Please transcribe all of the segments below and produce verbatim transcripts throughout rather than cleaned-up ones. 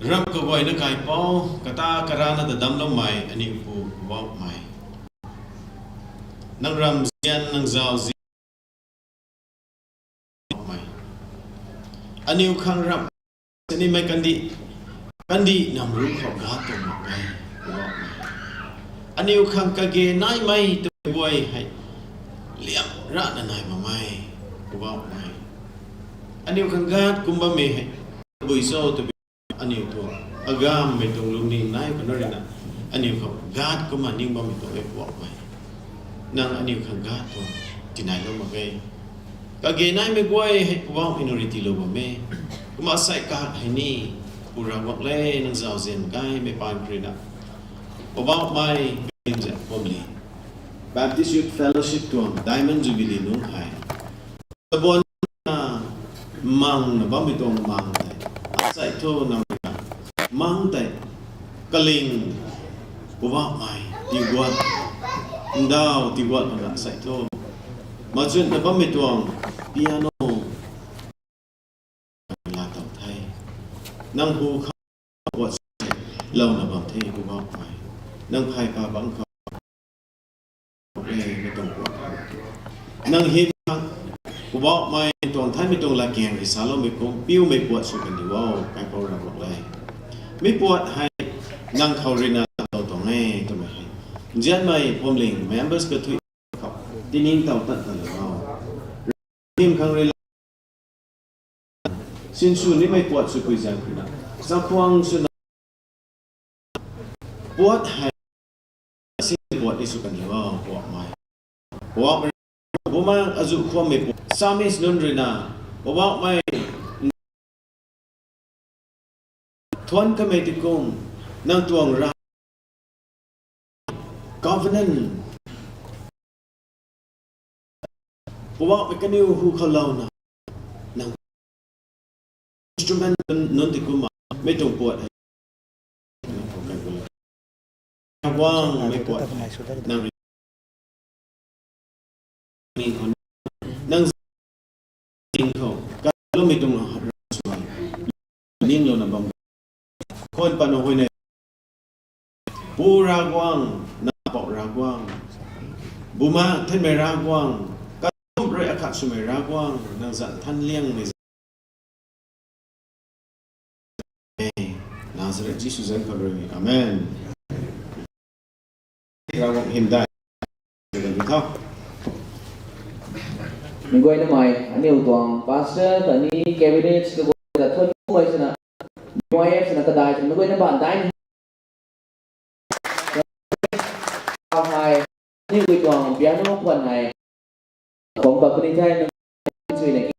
Ramh kaguayna kaipouc, kata karana ta damcloumei aniu Pu Poubauhmei, nang ramzian, nang zauzian mei, aniu khang ramh sinimei kandih, kandih nam ruc khou God tuang mak e, Poubauhmei. Aniu khang kage naimei twmei guay hei liam rana nai mak e, Poubauhmei. Aniu khang God kum bammei hei tabui cho twbi aniu tuang agammei tuang lungning nai puna ruina, aniu khang God kumna ning bammei tuang e, Poubauhmei. Nang aniu khang God tuang tinailou mak e. Kage naimei guay hei Poubauhmei nang rui tiilou bam e. Kumna sei kak hei ni, Pu Ravguangc le, nang zauzian gaymei paan khou ruina, Poubauhmei, Baptist Youth Fellowship tuang Diamond Jubilee nungc hei tabuan na mangna bammei tuang mang tei, asei thu nang ruina mang tei kaling, Poubauhmei, tiguat, ndau tiguat lana asei thu machunna bammei tuang piano laa tow the. Nang hu khang puat louna bam the, Poubauhmei. Nang phey pa bangc khou e, mi tuang puat, nang hei, Poubauhmei, tuang thaymei tuang latkaeng rui saloumei kum piumei puat sw kan diu o, Kaipouc Ravguangc le. Mi puat hei nang khou ruina laa tow tuang e twmei hei nzianmei phuamling members kathui khou tiningtow tat ta lou o. Hym khang rui sinsw nimei puat swpui zaeng khou na, chakhwang swna puat hei sin puat ni sw kan diu o, Poubauhmei. Poubauhmei, Bumaengh azuh khwammei puat, Psalmist nunc ruina, Poubauhmei, thuan kamei ti kum, nang tuang ra covenant, Poubauhmei, kaniw hu khou louna, nang instrument nunc ti kumna mei tuang puat hei Ravguangc mei puat hei nang ri, nang ting khou kaloumei tuang ra swmei ninglouna bam khwan patna huayna, Pu Ravguangc, Nac Mpouh Ravguangc, Bumaengh Nthanmei Ravguangc, kathumh rui akhat swmei Ravguangc, nang zanc nthan liangmei zanc, Nazareth Jisu zanc khou rui, amen. Ravguangc hymdaih, tho. Meic guayna mei, aniu tuang pastor khatni cabinets kaguay ta thuanmei swna, B Y F swna kadai swna meic guayna baan dai ni. Hei, aniu gui tuang piano khwan hei, khang pat puni the, nang chuina ki.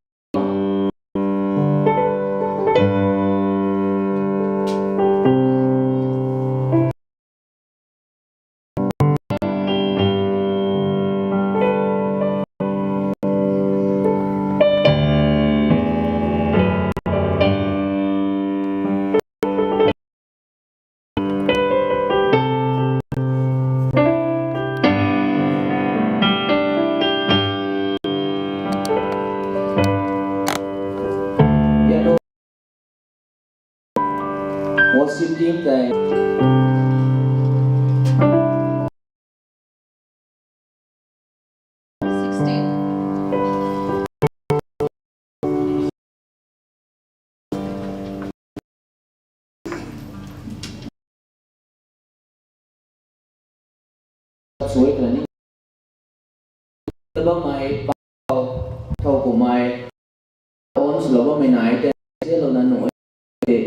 Worship team tei. Sixteen. Sui twna ni. Bammei pau thow kumei on swlou bammei nai tei, zalouna nuh e,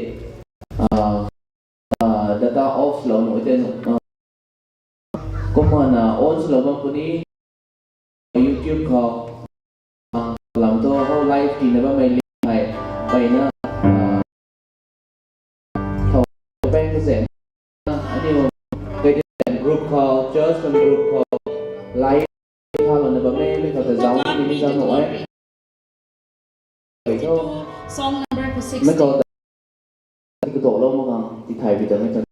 ah, ah, data off swlou nuh e tei nuh, ah, kumna on swlou bam puni. YouTube khou, ah, lam thu how live tina bammei link hei, mpeyna, ah, thow peng kazaeng, aniu Christian group khou, church tuang group khou, live thalouna bammei, mei khou ta zauc ni ni zauc nuh e. Song number sixteen. Mei khou ta, ti katohlou mak khang, tithay pi ta mei khou.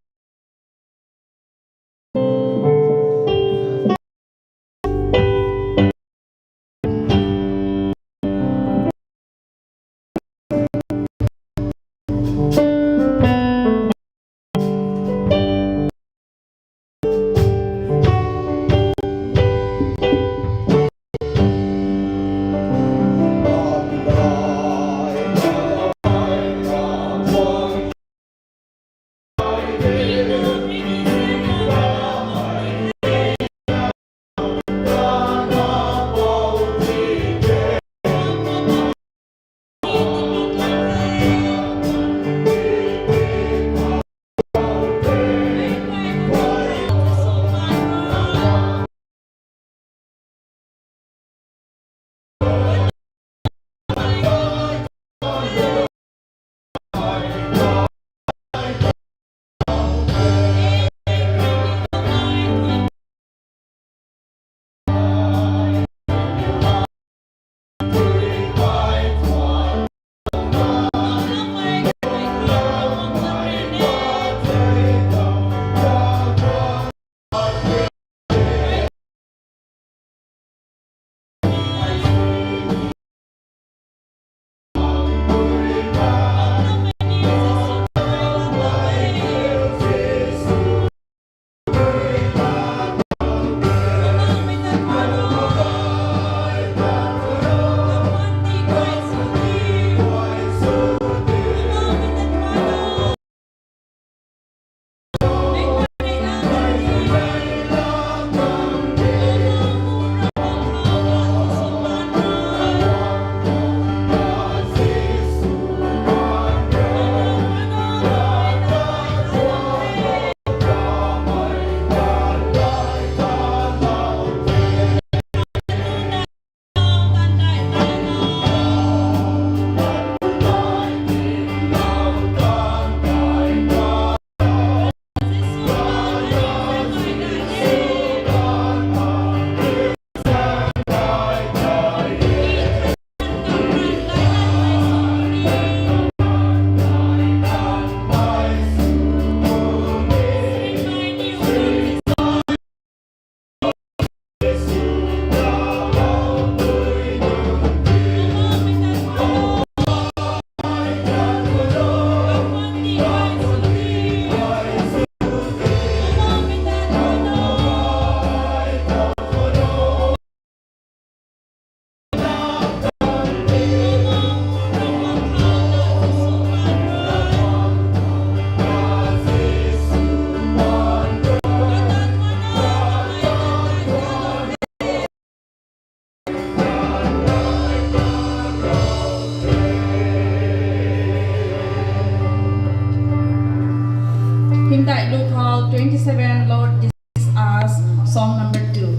Dai Lukhao twenty-seven, Lord, this is us, song number two.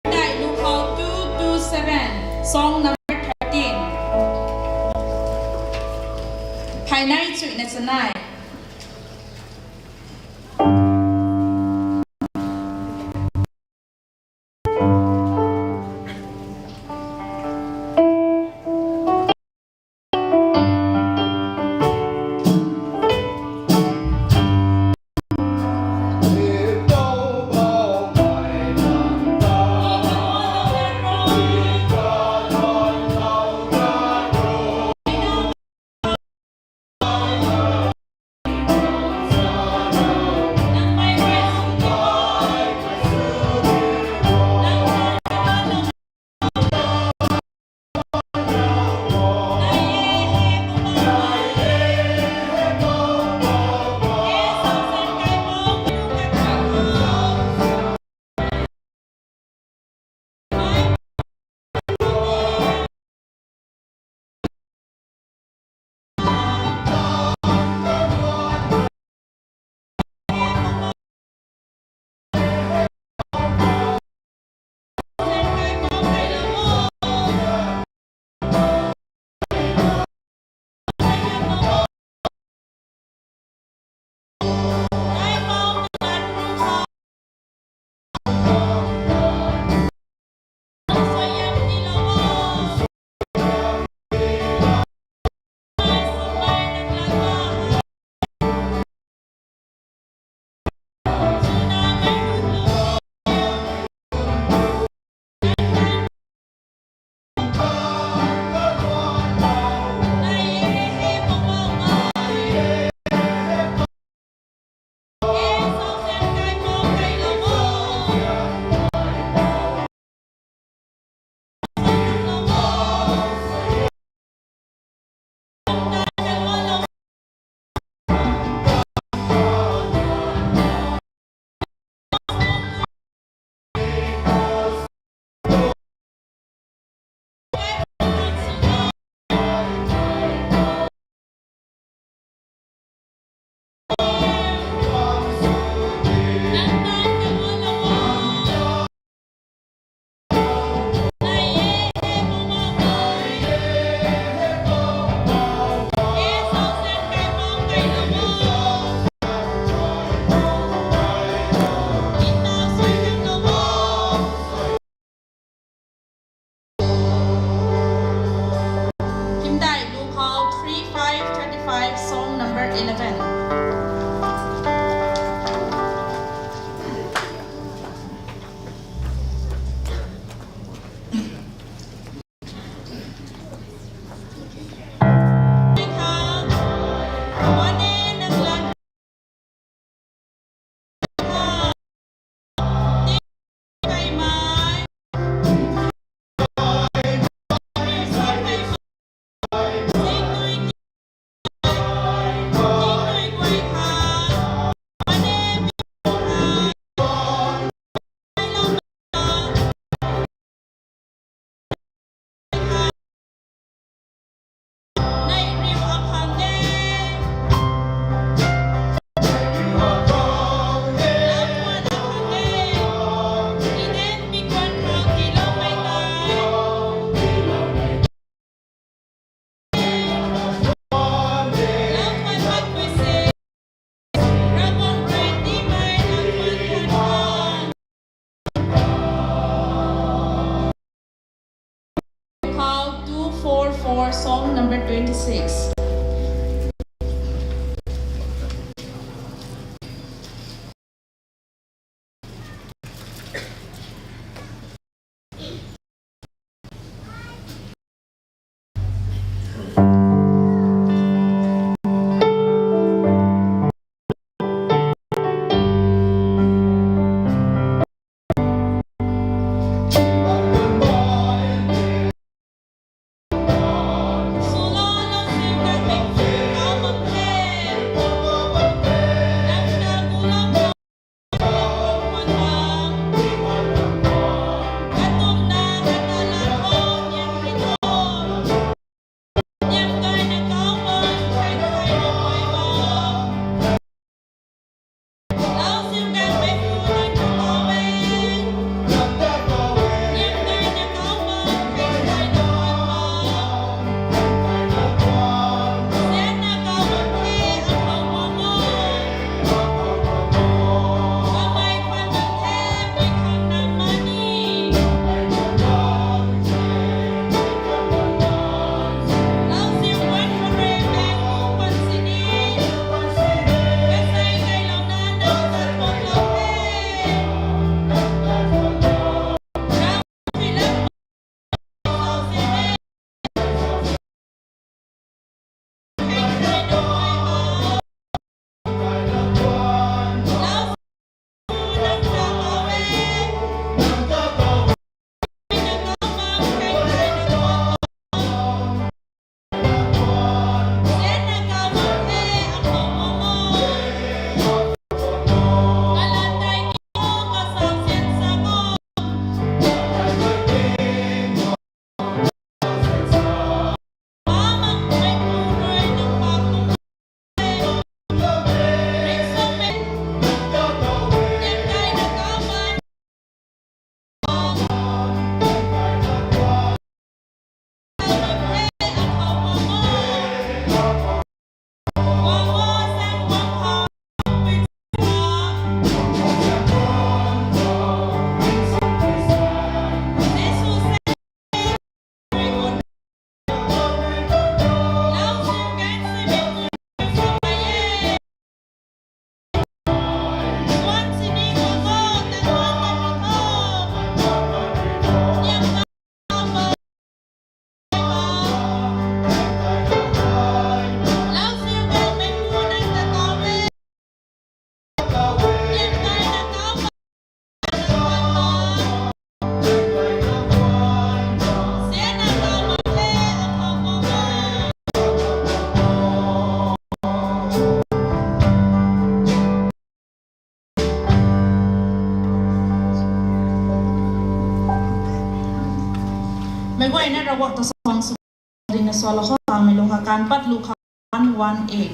Dai Lukhao two two seven, song number thirteen. Phaynei chuina chanei. twenty-six. Meic guayna Ravguangc ta suang sw dina suala khou tangmei lung kha kan pat lu kha one one eight.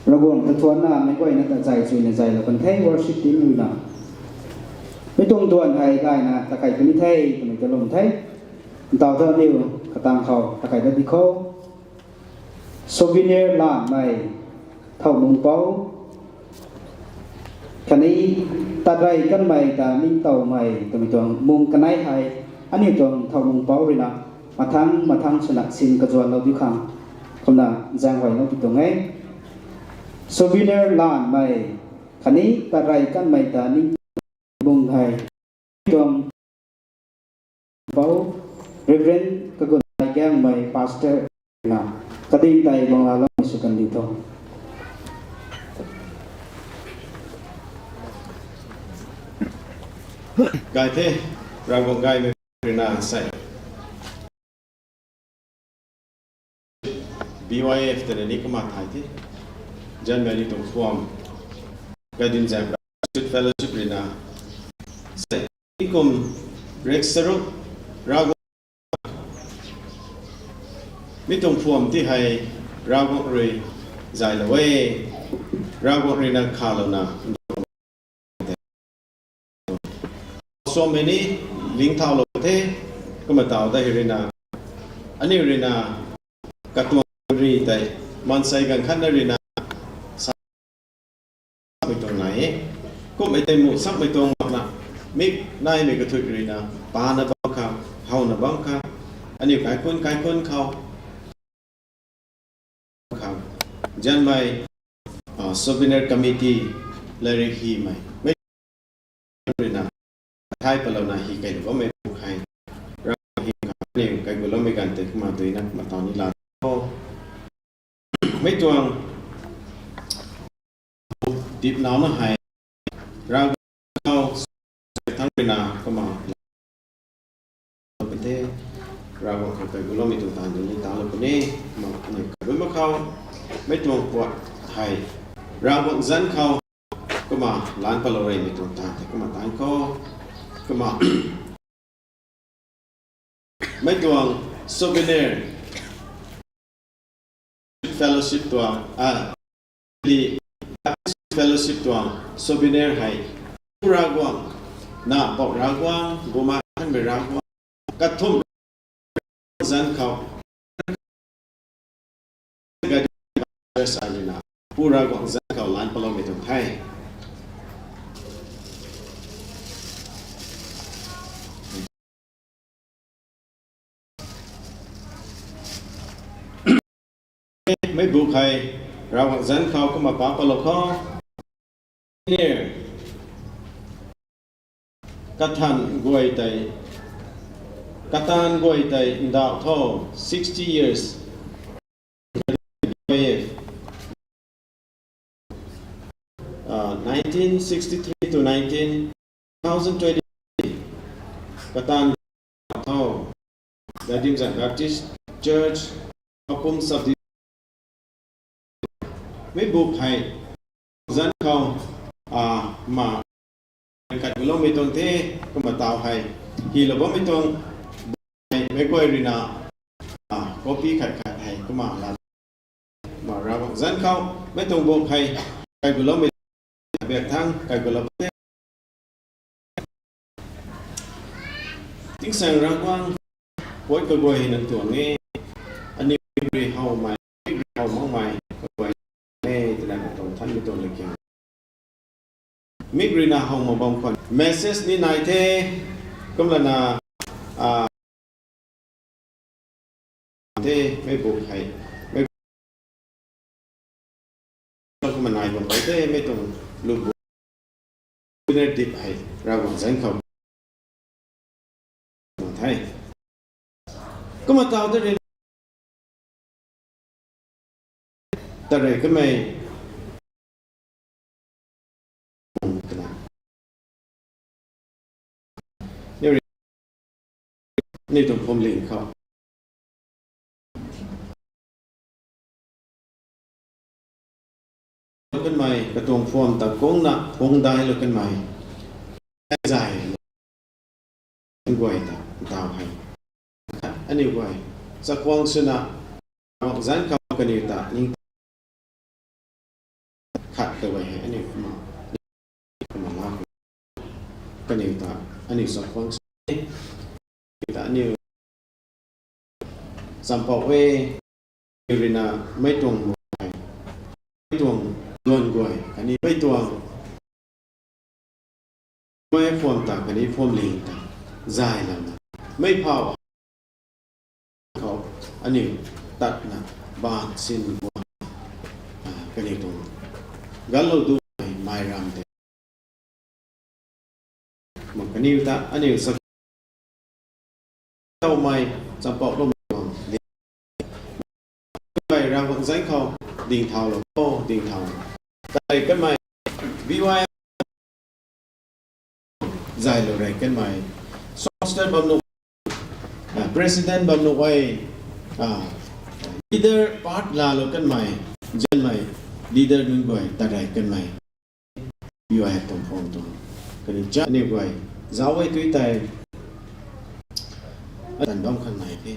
Ravguangc ta thuanna meic guayna ta zay chuyna zaylou kan the, worship team ruina. Mi tuang duan hei gayna takai puni the twmei ta lum the. Ntaw ta aniu katang khou takai dat di kho. Souvenir lanmei, thow mung pou. Khatni tat rey kanmei ta ningtowmei twmei tuang mung kanei hei, aniu tuang thow mung pou ruina mathang mathang swna sin kazuanlou di khang, kumna zaenghuaylou di tuang e. Souvenir lanmei, khatni tat rey kanmei ta ningtowmei hei, tuang pou, Reverend Kagunmei Gaengmei, Pastor na, kading tei bangla lou sw kan di tho. Gay the, Ravguangc gaymei ruina sei. B Y F twna ni kumna thay the. Zanmei ni tuang phuam, Gadimzaeng Baptist Fellowship ruina sei. Tingkum rek charuk, Ravguangc, mi tuang phuam ti hei Ravguangc rui zaylou e, Ravguangc ruina khalouna suammei ni lingthaulou the. Kumna taw ta hei ruina, aniu ruina katuang ri tei maansei gaanv khatna ruina samei tuang nai e. Kummei tei mu samei tuang makna, mik naimei kathuic ruina, pana bam khang, howna bam khang, aniu kaikhunc kaikhunc khou khang, zanmei, ah, Souvenir Committee, lairik hymei mei ruina, thay palouna hi kailou bammei bu hei, Ravguangc hym khang aniu kaiguloumei ganv tei kumna duina kumna taw ni la tho. Mei tuang dipnauna hei, Ravguangc khou thangc ruina kumna the, Ravguangc khou kaiguloumei tuang taanv ni talou puni. Kumna aniu kaiguloumei khou, mei tuang puat hei, Ravguangc zanc khou kumna lan palou reymei tuang taanv tei kumna taanv khou, kumna mei tuang Souvenir Fellowship tuang, ah, Baptist Fellowship tuang Souvenir hei, Pu Ravguangc, Nac Mpouh Ravguangc, Bumaengh Nthanmei Ravguangc, kathumh zanc khou Gadimzaeng Baptist ruina, Pu Ravguangc zanc khou lan paloumei tuang the. Mei bu hei, Ravguangc zanc khou kumna pa palou khou. Kathan guay tei, kataanv guay tei ndauh tho, sixty years. Ah, nineteen sixty-three to nineteen, two thousand twenty, kataanv tho, Gadimzaeng Baptist Church, Pakum Sub Division, mei bu hei, zanc khou, ah, ma, kaiguloumei tuang the, kumna taw hei, hylou bammei tuang, mei guay ruina, ah, copy khat khat hei kumna la, ma Ravguangc zanc khou, mei tuang bu hei, kaiguloumei, biak thangc kaigulou the. Tingsaeng Ravguangc, puat kaguay hei nang tuang e, aniu rui howmei, rui how makmei kaguay e twna katuang nthanmei tuang latkaeng, mik ruina how mak bam khwan message ni nai the, kumlana, ah, the, mei bu hei, mei kumna nai bam khwan the, mei tuang lu bu, Souvenir dip hei, Ravguangc zanc khou the. Kumna taw ta rui, tarei kamei, ni tuang phuamling khou kanmei, katuang phuam ta kungna phungc dailou kanmei, zay guay ta, tau hei. Aniu guay, chakhwang swna, Ravguangc zanc khou kaniw ta, ning khat ta guay hei, aniu kumna, kumna la, kaniw ta, aniu chakhwang swna, ta aniu, champou e, rui na mei tuang mei, mei tuang duan guay, khatni mei tuang mei pham ta, khatni pham ling ta, zay lam na, mei phau khou, aniu tatna, ban sin guang, a, kaniw tuang, ganlou du mei, mei ram tei. Mak kaniw ta, aniu sak tau mei, champou lou mei tuang. Mei Ravguangc zanc khou, ding thau lou, o, ding thau lou. Tei kanmei, B Y M zay lou rei kanmei. Sponsor bam nu, a, president bam nu e, a, leader part laalou kanmei, zanmei, leader nunc guay, ta rei kanmei. U I F tuang phone tuang. Kaniw cha aniu guay. Zauc e tui tei. Atan bam khang nai the.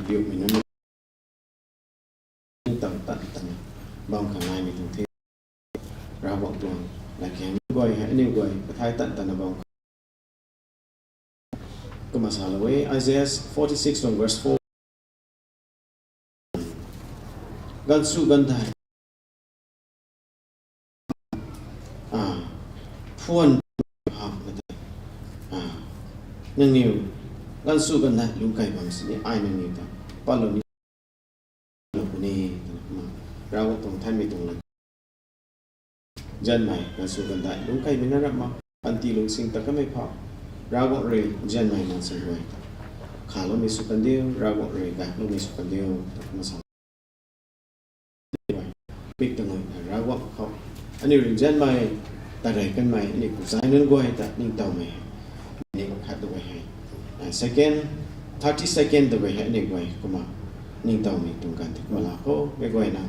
Biu mei nunc. Tang tan tan. Bam khang nai mei tuang the. Ravguangc tuang. Latkaeng guay hei, aniu guay. Kathai tan tan na bam. Kumna salou e, Isaiah forty-six tuang verse four. Ganv sw ganv dai. A, phuan hak na ta. A, nangniw, ganv sw ganv dai, lungc kai bam sini, ai nangniw ta. Patlou ni. Lou puni, twna kumna. Ravguangc tuang thanmei tuang la. Zanmei, ganv sw ganv dai, lungc kai mei na rap ma, panty lungsing ta kamei phau. Ravguangc rui, zanmei maansei guay ta. Khalou mei sw kan diu, Ravguangc rui, gaklou mei sw kan diu, ta kumna sa. Mik ta ngoi na Ravguangc khou. Aniu rui zanmei, ta rei kanmei, aniu pu zai nunc guay ta, ningtowmei. Ning khat ta guay hei. A, second, thirty second ta guay hei, aniu guay, kumna. Ningtowmei tuang ganv ta kumna la khou, mei guay na,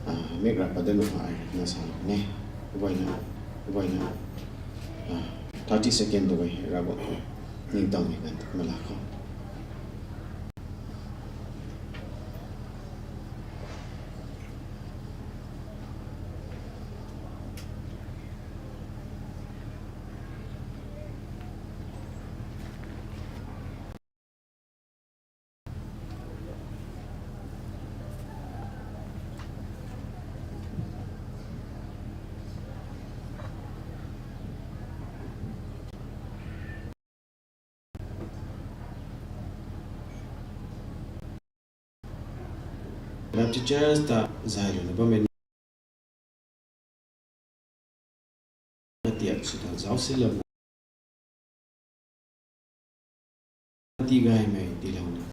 a, mik rap padan nu ai, na sa lou ne. Guay na, guay na, a, thirty second ta guay hei, Ravguangc khou. Ningtowmei ganv ta kumna la khou. Baptist Church ta zay lou na bammei na tiak sw ta zauc silou na. Ti gaymei tiilou na.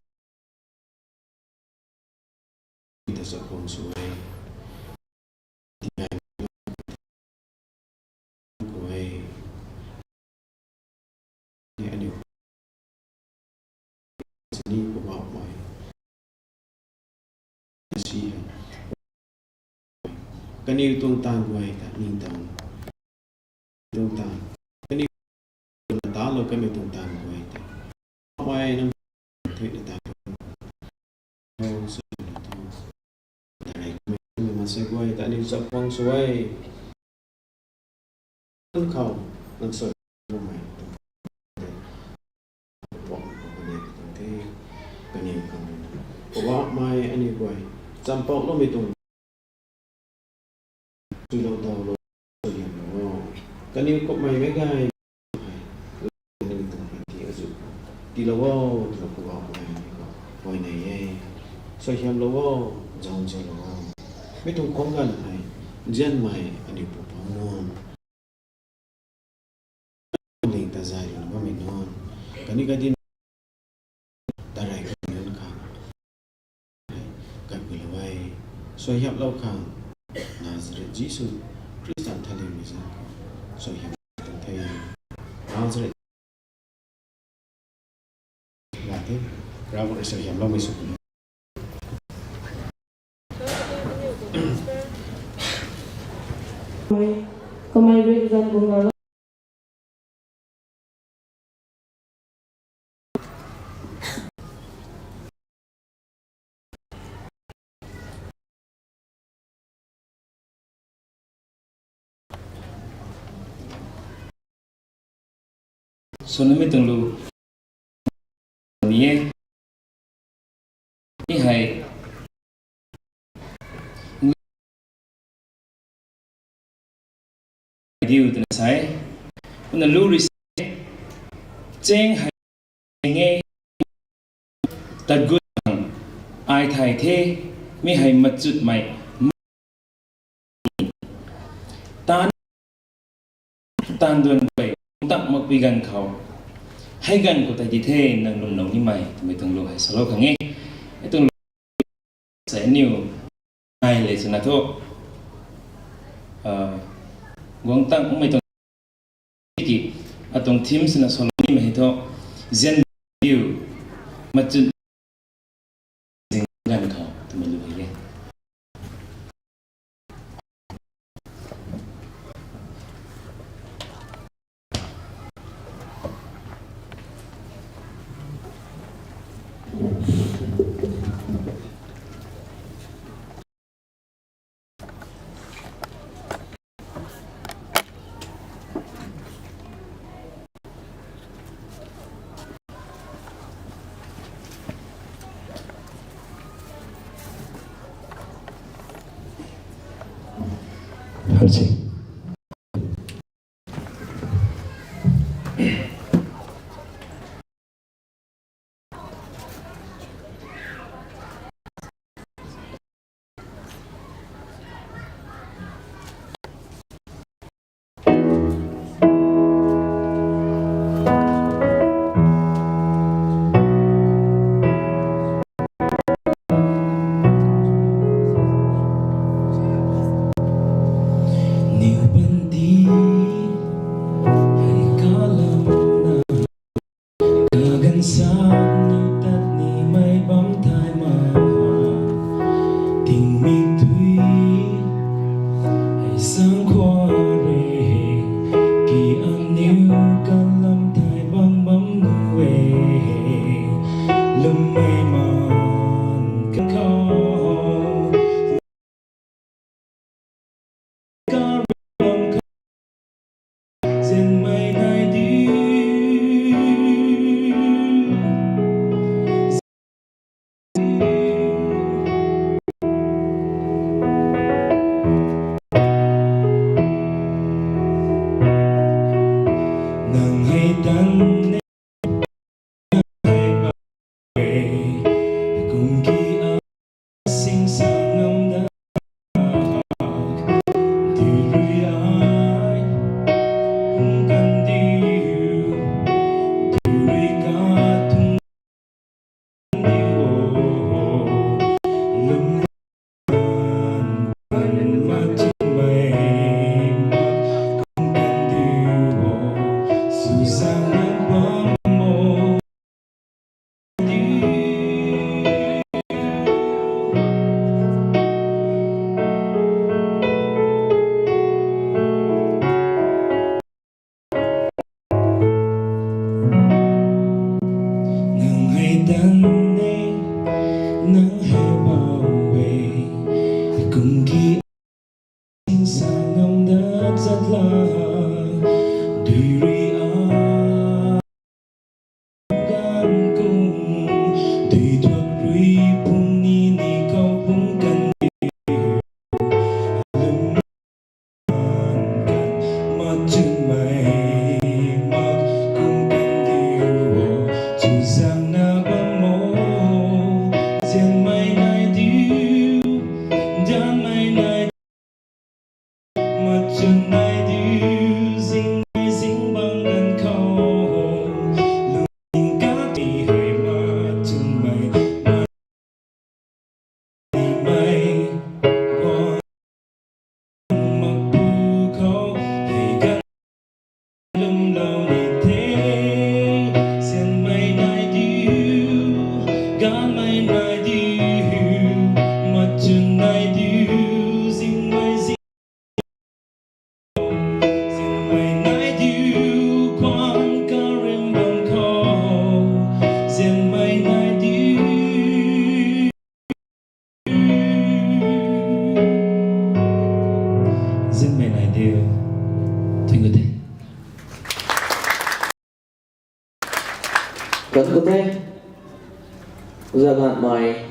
Ti ta chakhwang sw e. Ti gaymei khou e. Aniu sini Poubauhmei. Asi hei. Kaniw tuang taanv guay ta ningtow. Tuang taanv. Kaniw tuang taanv lou kamei tuang taanv guay ta. Poubauhmei nang thuy na taanv. Tho, sa na tho. Tei kamei maansei guay ta aniu chakhwang sw e. Nang khou, nang sw e, Poubauhmei. Poubauhmei khou kaniw tuang the, kaniw khang rui na. Poubauhmei aniu guay, champouloumei tuang. Swlou daulou, suaihiamlou o. Kaniw kummei meic gay, kaniw tuang panty azuh tiilou o, twna Poubauhmei khou huayney e. Suaihiamlou o, zauzianlou o. Mi tuang khwang ganv hei, nzianmei aniu pupouc nunc. Ling ta zay luna bammei nunc. Khatni kadin ta rey kamei nunc khang. Katguilou e. Suaihiamlou khang. Nazareth Jisu Khrista theiloumei zaeng khou. Suaihiam tuang the. Nazareth. Ravguangc rui suaihiamloumei sw puni. Kamei rui zanc guang lou. Swnamei tuang lu ni e. Mi hei diu twna sa e. Kumna lu rui sa e, cheng hei nge, tagut khang ai thay the, mi hei machutmei, taanv, taanv duan guay, tak makpui ganv khou, hei ganv khou tei di the, nang lwmlou nimei twmei tuang lu hei salou khang e. Hei tuang lu sa aniu ai le swna thu, guang tang umei tuang ki, atuang theme swna salou nimei hei thu, zian diu, machut zing ganv khou twmei lu hei e. Niu panty hei kalamna, kaganv sa ni tat nimei bam thay ma, tingmik tui hei sang khou re, ki aniu kalam thay bam bam nu e, lwmmei maan khou, kalam khou, zinmei nai di. Nang hei tan e, nang hei bam e, kum ki a sing sa ngam da, diu rui ai, kum kan diu, diu rui ka tung Kan khou the, Oja Ganmei,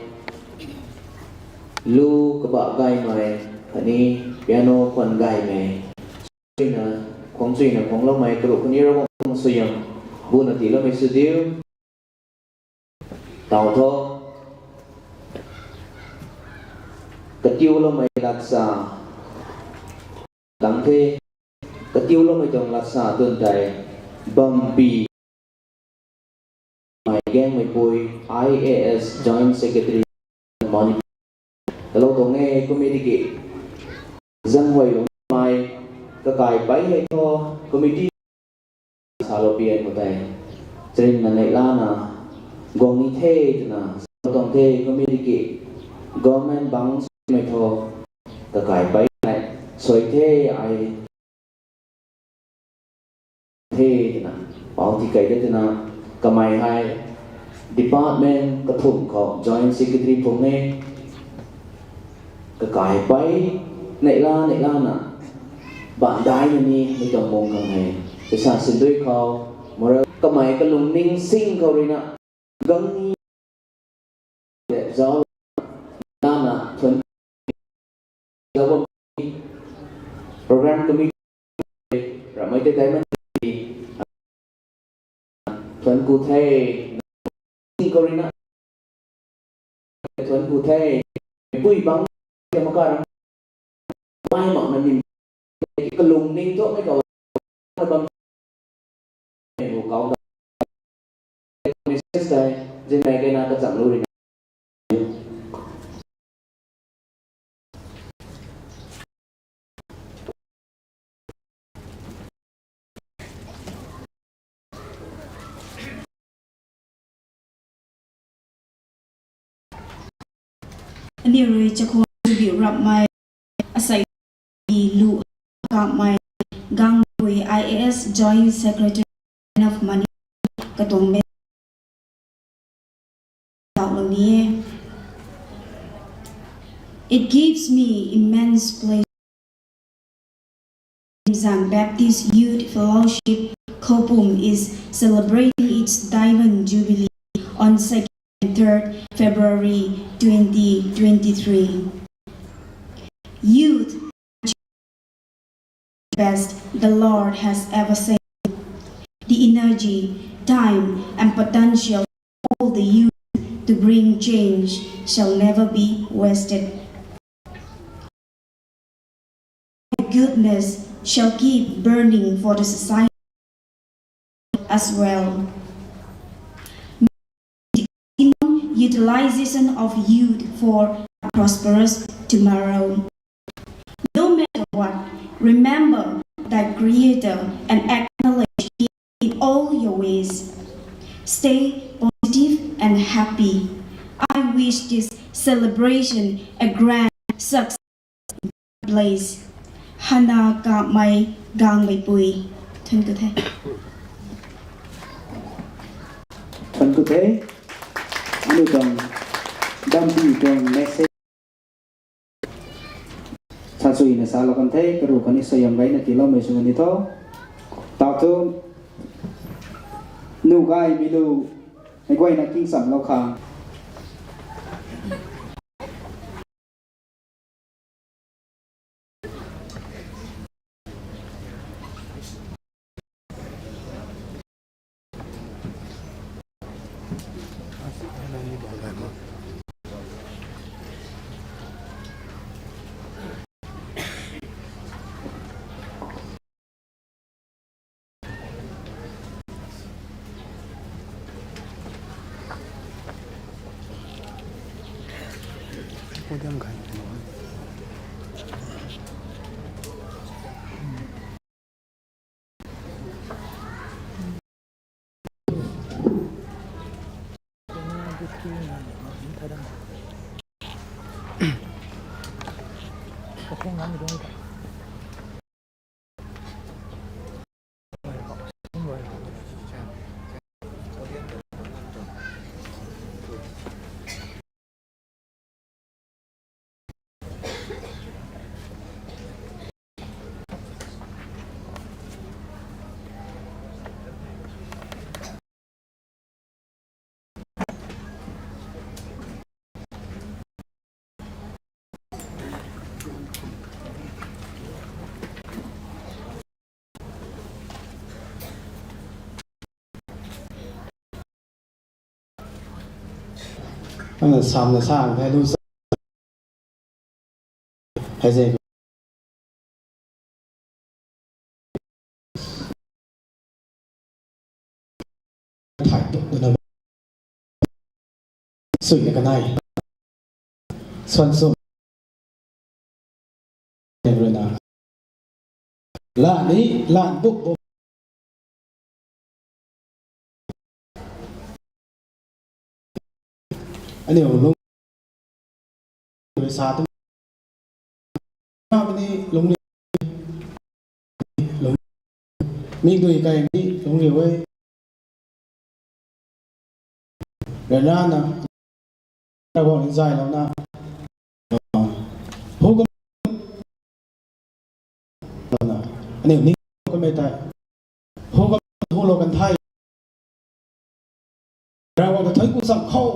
lu kabah gaymei, khatni piano khwan gaymei. Chuina, khwang chuina khwangloumei karuh khatni Ravguangc suaihiam buna tiiloumei sw diu. Tau tho. Katiuloumei latsa tang the. Katiuloumei tuang latsa twn tei Bampi Mei Gangmeipui, I A S Joint Secretary, Manipur. Talou tuang e committee ki zanghuay lungmei kakai pei hei thu committee salou pian khou tei, charynna neihlana guang ni the twna sa tuang the committee ki government bang swmei thu kakai pei hei suai the ai the twna, pau ti kei de twna, kamei hei department kathumh khou joint secretary phung e, kakai pei neihla neihlana, bandaina ni mei tuang mung khang hei, pisa sindui khou, moral kamei kalungning sing khou ruina, gang ni, zau, nana, thuan, zau bam, program committee, ramei tei diamond, thuan ku the, sing khou ruina, thuan ku the, pui bang, maka ram, mai mak na nim, kalungning thu mei khou, bam, mei bu kau ta, message tei, zinmei kena kachang lu ruina. Aniu rui chakhwang biu rapmei, asei lu kamei, Gangpui I A S Joint Secretary of Manipur katuang me tauhlou ni e. It gives me immense pleasure. Zang Baptist Youth Fellowship, Khopum is celebrating its Diamond Jubilee on second and third February twenty twenty-three. Youth best the Lord has ever sent. The energy, time, and potential of all the youth to bring change shall never be wasted. Goodness shall keep burning for the society as well. Utilization of youth for a prosperous tomorrow. No matter what, remember that Creator and acknowledge Him in all your ways. Stay positive and happy. I wish this celebration a grand success. Blaze. Hana Kamei Gangmeipui. Thuan ku the. Thuan ku the. Aniu tuang Bampi tuang message. Sa chuina salou kan the, karu khatni suaihiam gayna tiiloumei sw ni tho. Tau thu, nu gay mi lu, mei guayna king chamlou khang. Ana sam na sang the lu sa. Hei ze. Thai tu na. Sui na kanai. Suan sum. Rui na. La ni, la buk buk. Aniu lung sa tu. Ni lung ni. Lung. Mi dui kai ni lung ri wei. Rana na. Ravguangc zai lou na. Hu kum. Aniu ni kum e tai. Hu kum hu lou kan thai. Ravguangc ta thuanc ku cham khou.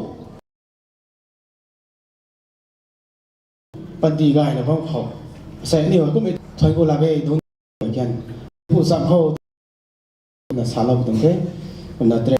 Panty gayna bam khou. Sei aniu kum e thuanc ku lak e dun. Kan. Ku cham khou. Na salou tum the. Kumna tre.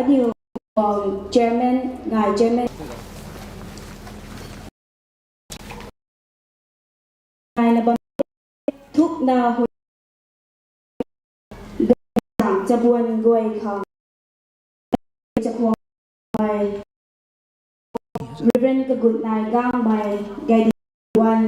Aniu, um, chairman, ngai chairman. Ngai na bam thuk na hui. Chabuan guay khang. Chakhwang Reverend Kagutnai Gangmei, Gaidi One,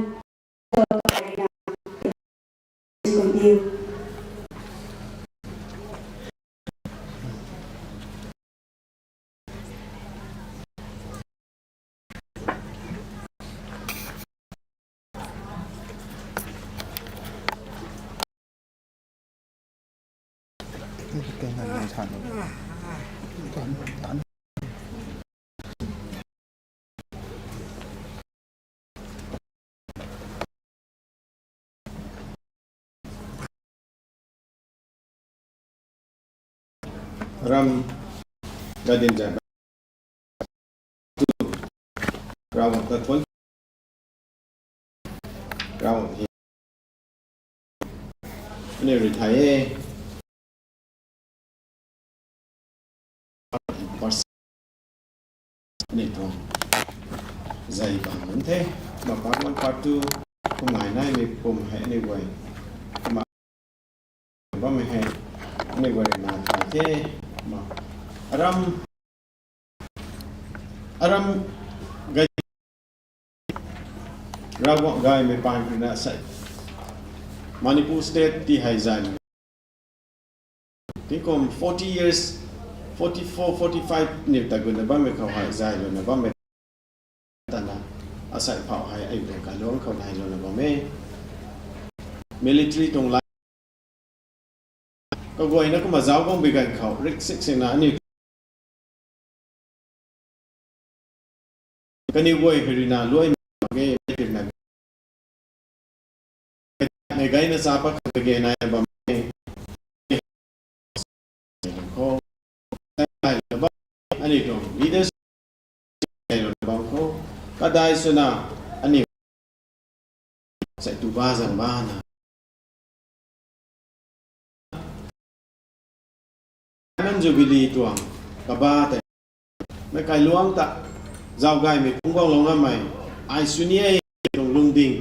Ram gadin jai. Ravguangc ta thuanc. Ravguangc hei. Aniu rui thay e. Aniu tuang zay bang nunc the. Ma part one, part two. Kumna naimei pum hei aniu guay. Kumna He, ma. Aram, aram gay, Ravguangc gaymei paan khou na sei. Manipur State ti hei zay. Tingkum forty years, forty four, forty five niw ta guna bammei khou hei zay luna bammei. Tana, asei phau hei ai bang kailuangc khou nai luna bam e. Military tuang lai. Kaguayna kumna zauc guang bi ganv khou, rik sik sina aniu. Kaniw guay hei rui na luai mak ge, tirna. Mei gayna cha pat kage nai bam e. Khou. Nai bam, aniu tuang leaders nai bam khou. Kadai swna, aniu. Sei tu ba zang ba na. Diamond Jubilee tuang kaba tei. Mei kailuangc ta, zauc gaymei phungc guanglou ngamei, ai sw ni e tuang lungding.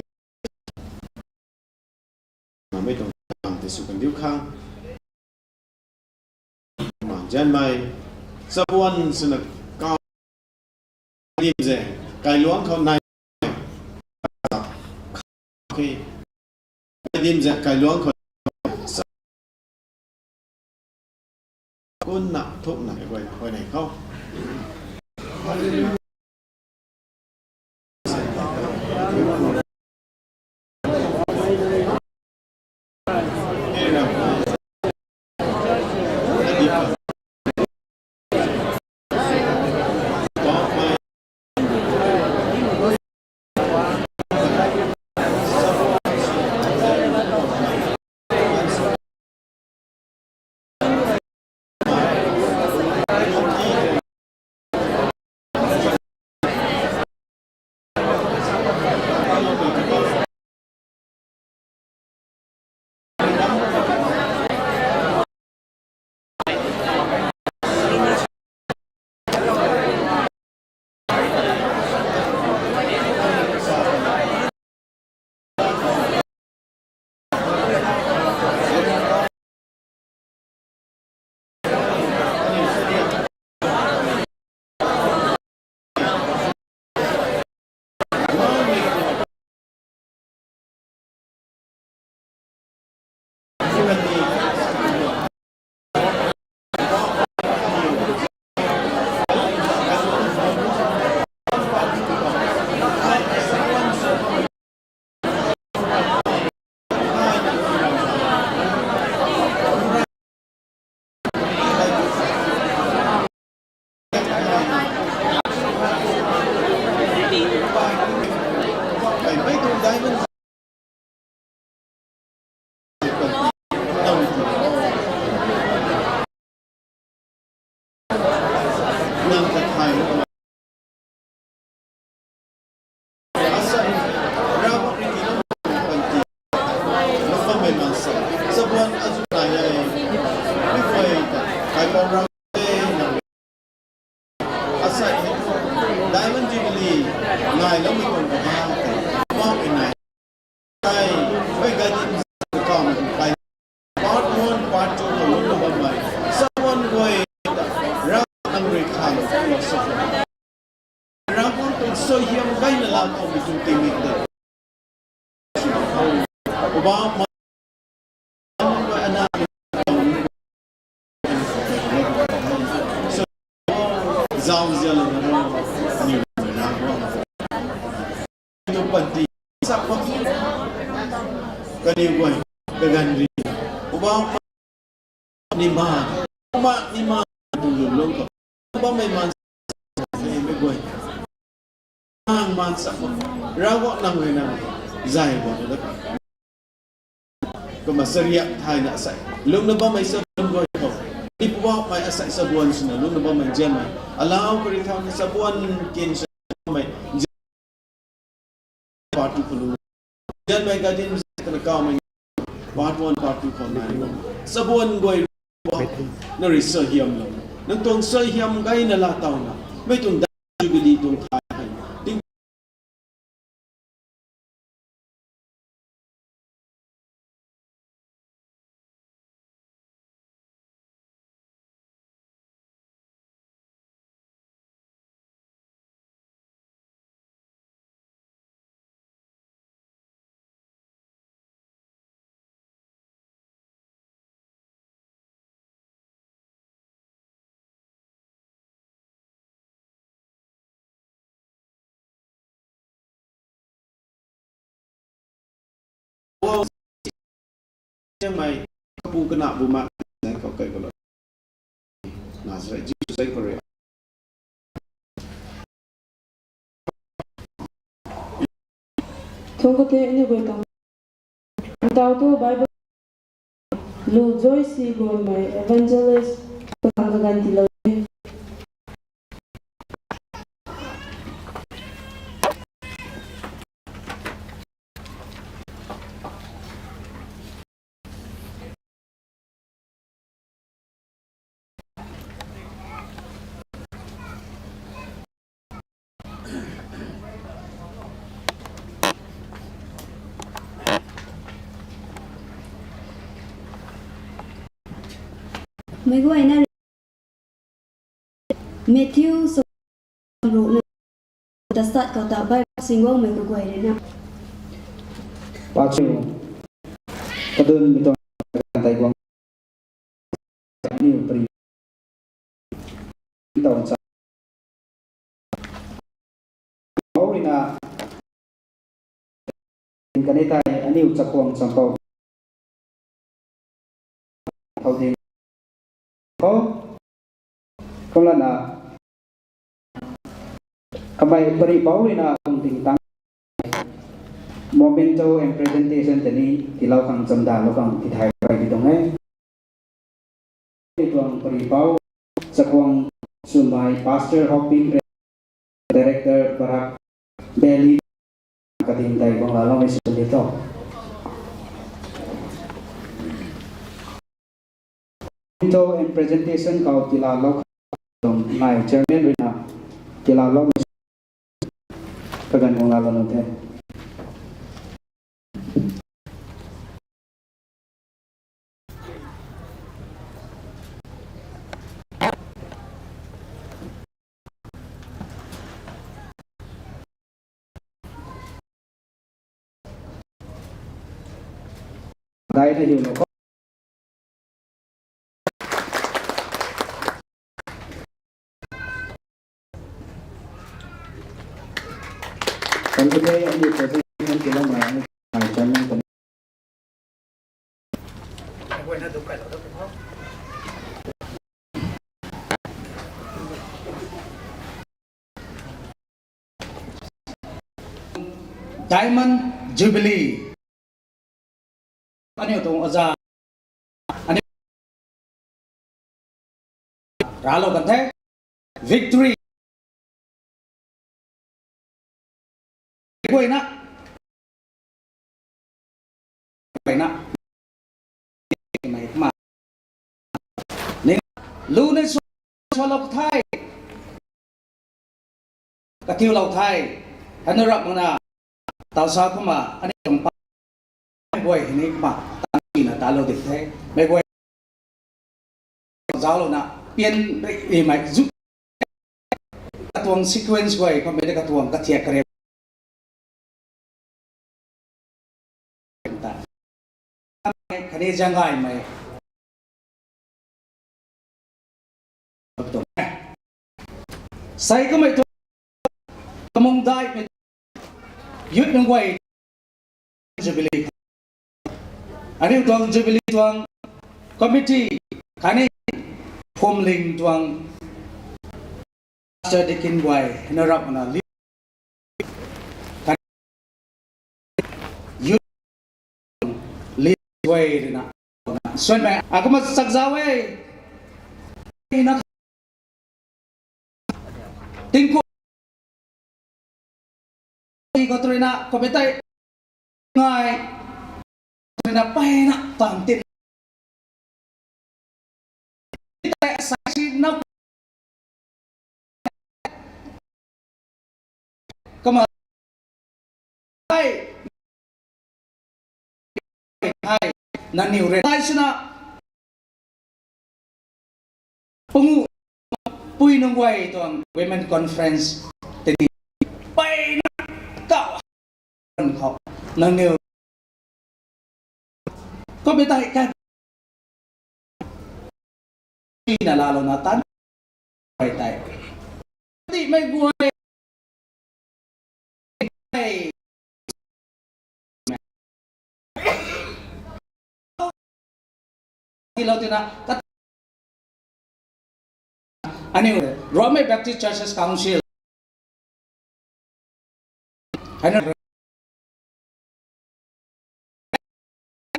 Mei tuang kam tei sw kandiu khang. Maan zanmei, chabuan swna kau dim ze, kailuangc khou nai. Khe, dim ze kailuangc khou. Kunna thukna e guay, guay nei khou. Asei, Diamond Jubilee nai lou mi kong kaba, kaba nai. Tei, mei gadin kam kai. Part one, part two khou lungna bammei. Chabuan guay, Ravguangc nang rui khang, Ravguangc tuang suaihiam gayna laa khou mi tuang tingmik de. Obama, zau zia lana ro, aniu Ravguangc. Aniu panty, sa khou, kaniw guay, kaganv ri, Obama, nima, Obama, nima, tu lun lou khou, Obama mei man, mei guay. Ang man sa khou, Ravguangc nang rui nang, zay guang da. Kumna chariak thayna asei, lungna bammei chabuan guay khou. Ni Poubauhmei asei chabuan swna lungna bammei nzianmei. Alau kari thau ni chabuan kin swna bammei nzian part two khou lungna. Nzianmei gadin kana kawmei part one, part two khou nai. Chabuan guay Poubauhmei, nang rui suaihiam lou. Nang tuang suaihiam gayna laa tawna. Mei tuang Diamond Jubilee tuang thay hei. Ting Mei, kapu kana bu ma, na kau kai ko lo. Nazareth Jisu zai ko re. Thong ko the ni goi tang. Tau tu Bible. Lu Joyce Gonmei, evangelist, pangka ganti lo. Mei guayna Matthew sa ruhna da sat kau ta Bible singwangmei kaguay rui na. Pachu kadun mi tuang tai guang niu pari tau cha. Pau rui na kanei tei aniu chakhwang champou thau ding. Ko, kumlana kamei pari pau rui na kum ting tang memento and presentation tei ni tilau khang chamdan lou khang tithai pai di tuang e. Tuang pari pau chakhwang swmei Pastor Hoping, Director Barak Valley, kating tei guang laloumei sw ni tho. Memento and presentation kau tilalou khang ngai chairman rui na tilaloumei kaganv guang lalou the. Dai na hiu na kho. Kan ko the ani presentation tiloumei, ani chairman kan. Diamond Jubilee. Aniu tuang oja. Aniu ralou kan the. Victory. Guayna. Guayna. Mei ma. Ning lu ne su, su lou the. Katiu lou the. Hanu rap mana. Tau sa kumna, ani tuang pa. Mei guay hini kumna, tan tina talou dik the. Mei guay. Zaulouna, pian ri, ri mei zu. Katuang sequence guay, kumna mei de katuang kathiak kare. Khatni zanggaymei. Sai kamei tuang kamung daimei youth nunc guay Jubilee. Aniu tuang Jubilee tuang committee khatni Phwamling tuang Pastor Deacon guay, hina rap mana li. Youth li guay rina. Suan mei, akumna chakzau e. Ina tingku. Ko trina, ko betai. Ngai. Trina paina, tang tin. Sai si na kama hai hai naniw re tai suna pangu pui nunc guay tuang women conference tini paina kau khou nangniw ko betai kan na lalouna tan bai tai ti mei guay. lou tina, kat-, aniu Rongmei Baptist Churches Council. Hei na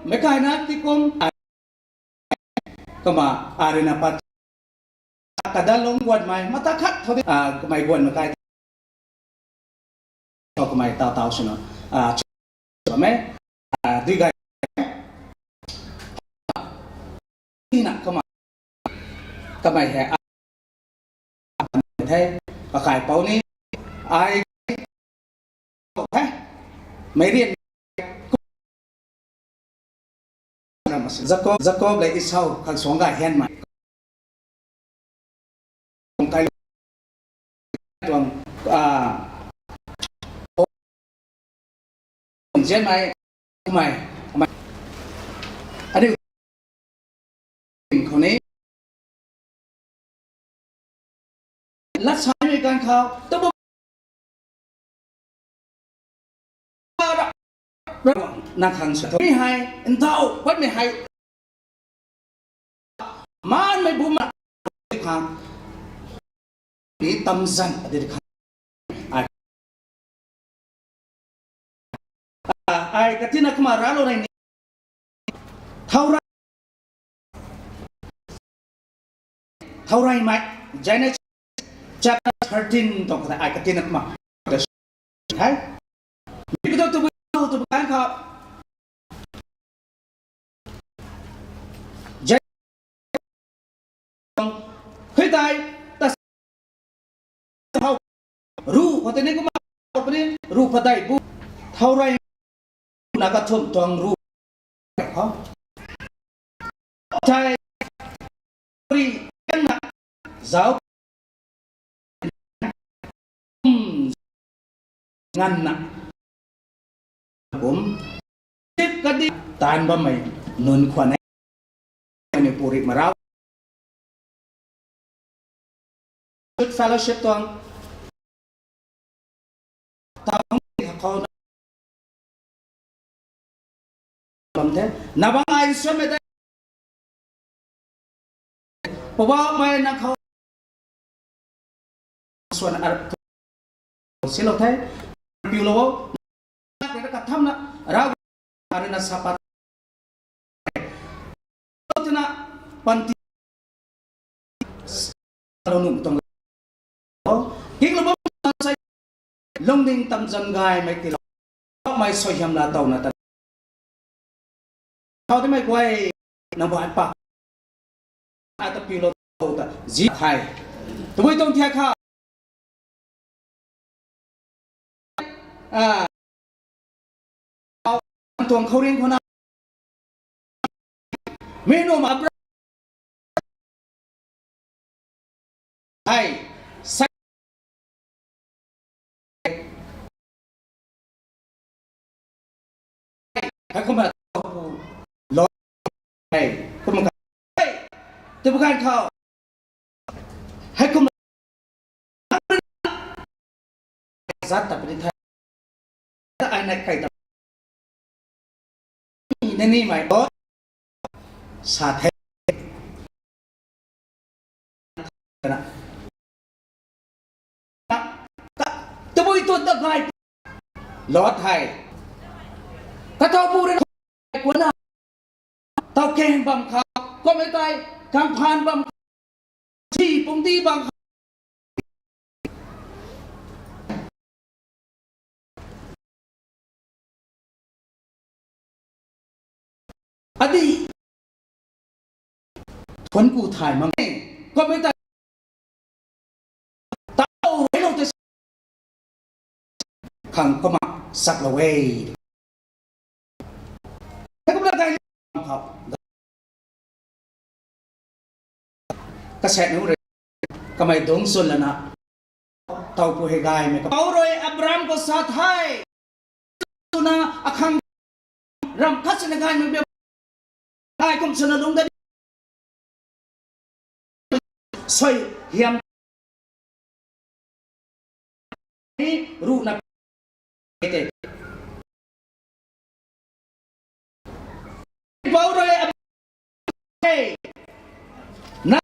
meic kai na tikum, kumna, arui na pat, kadalung guanmei, mata khat thow di, a, kamei guanmei kai, thow kamei taw taw swna, a, bammei, a, dui gay, na kumna, kamei hei, a, the, kakaipouc ni, ai, the, meic rian, Jakob, Jakob le Esau khang suang gay hianmei. Kung kai tuang, a, zianmei, mei, mei. Aniu khou ni, lat samei ganv khou, tabui na khang sa tho. Mi hei, ndauh, patmei hei, maanmei bumna, khang, ni tamzan, adi khang. Ai, a, ai katina kumna raclou nei ni. Thauray, Thauraymei, Genesis chapter thirteen tuang khou tei ai katina kumna. Hei. Mi kata tabui, tabui kan khou. Gen-, hei tei, ta hou, ruh khou tei ni kumna, puni, ruh padeih bu, thauray na kathumh tuang ruh, khou. Thei, ri, na, zauc, nganvna, kum, tip kadi, taanv bammei, nunc khwan e, Manipuri marau. Youth Fellowship tuang, taw khou na bam the. Na bang ai suanmei tei. Poubauhmei na khou suan ar silou the. Piulou o. Kathamna rau arui na sapat. Tina panty lou nunc tuang o. Kinglou bam sai lungding tamzan gaymei tilou. Mei suaihiam la towna ta. Thau timei guay na guay pa. Ata piulou ta zi thai. Tabui tuang thiak kha. A, tuang khouringh khou na. Mi nu ma pra. Hei, sa-, hei kumna lo. Hei, kumna ka-, hei, tu bukan khou. Hei kumna zat ta puni the. Ta ai na kai ta. Ni, ni mei bo. Sa the. Tabui tu ta gay. Lot hei. Ka thau pu rin kuana. Tau keng bam khou, kum e tei, kang phaan bam khou, si pung di bam khou. Adi, thuan ku thay mak e, kum e tei, tau rui lou tei, khang kumna saklou e. Hei kumna gay khou, kaset nu rui, kamei dungc chwn lana, tau pu hei gaymei ka. Pou rui Abraham khou sa the, twna akhang ram khat sina gaymei biak. Ai kum swna lungc dat. Suaihiam ni ruhna te. Pou rui a Hey, na